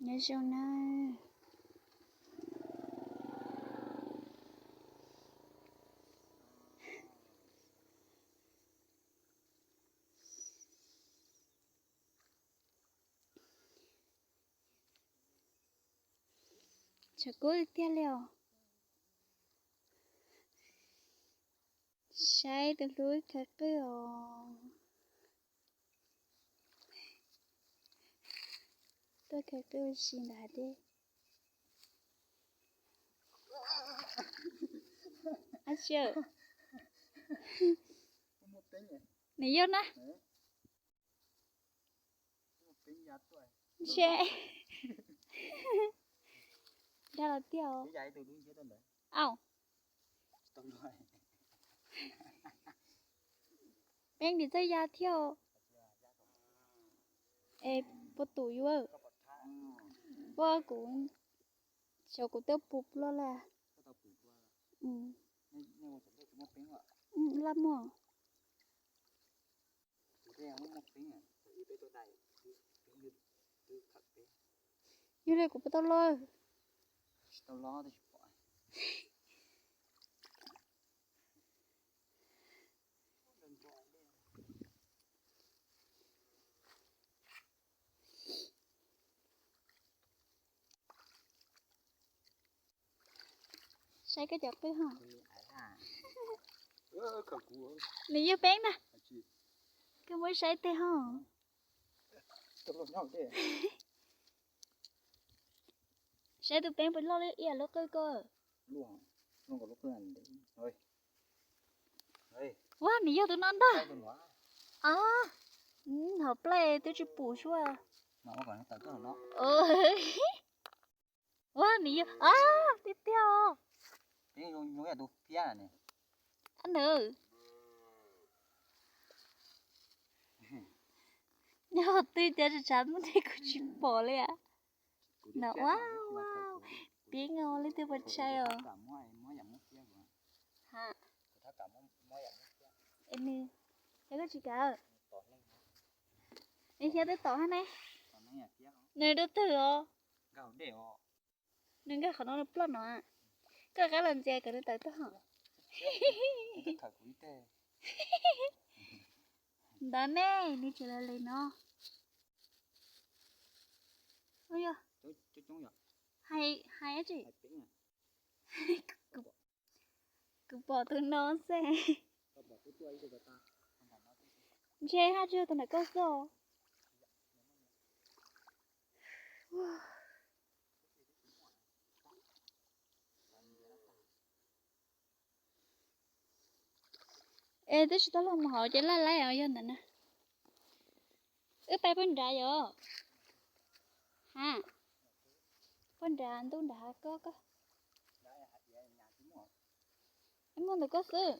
Nyob zoo na. Tshav kub tiag li os. Saib tus hlub khaws qwj os. Tuaj khaws qwj ua si ntawm hav dej. Ab tsi, nws yog na. Ntshe dag los tiag. Au, peeb dim txawj ya thiab. Es puas tus yuav, ua kuv, xyov kuv twb pus ploj lawm. Laj muaj. Yog li kuv puas tau loj? Saib koj cov qwj ho. Nws yog peeb ntag. Koj muab saib tej ho. Saib tus peeb puas loj li ib yam lub qwj koj. Ua, nws yog tus no ntag. Hauv plej twb tsis pum suab. Ua, nws yog, tiag tiag os. Nws, nyob twg cas tshav muaj tej kuv tsis pom li as. No ua, ua, peeb os, leej twg puas tshai os. Es nws, es koj tsis kav, es xyov twb tom hab ne. Nws dub twg os. Nws nkag qhov no nws ploj no. Koj rov qab los ntxias kom nws tawm tuaj hos. Ntawd ne, nws tseem los li no. Hais, hais tsi. Kuv pom tus no xwb. Ntshe haj tsis yog tus ntawm koj xwb. Es twb tsis tau los mus hauv ces laj laib os, yog ntawm na. Wb pais puag nrad yom. Ha, puag nrad ntuj nrad hav koj koj. Muaj ntawm koj xwb.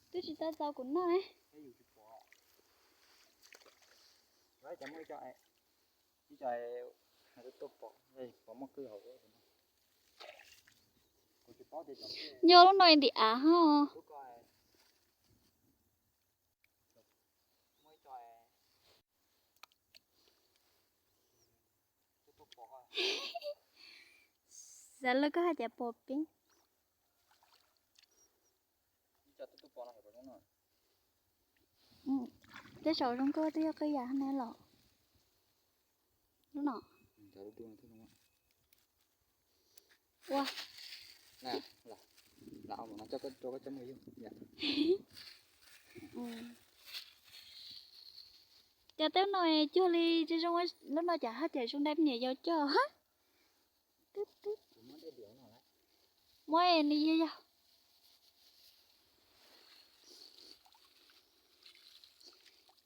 Twb tsis tau txaus kuv noj ne. Yog lub no ntim av ho. Xav lawv koj haj cas pom peeb. Tej saum zoo nkauj twb yog qwj yam ne los. Lub no. Ua, cas teb no cuag li zoo, lub no cas haj cas zoo dai me nyuam yaus coj. Muab es nws yog yog.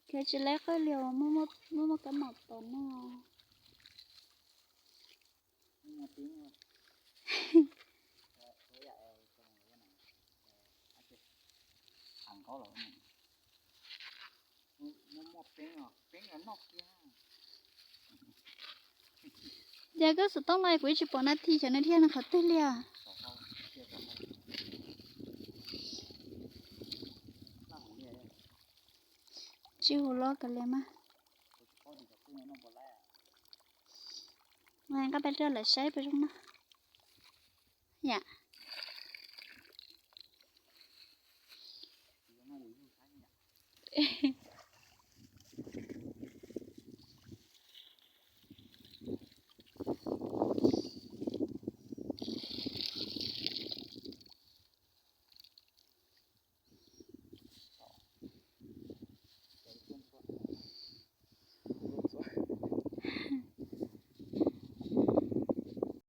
Khav tsis laib qwj li, muaj muaj kab mom tom no. Yog koj xov tooj no kuv yeej tsis pom na thi xyov nws dhia nws qhov twg li os. Tsis huv los kav liam mas. Nqa pais rau lawv saib puas zoo no. Yam.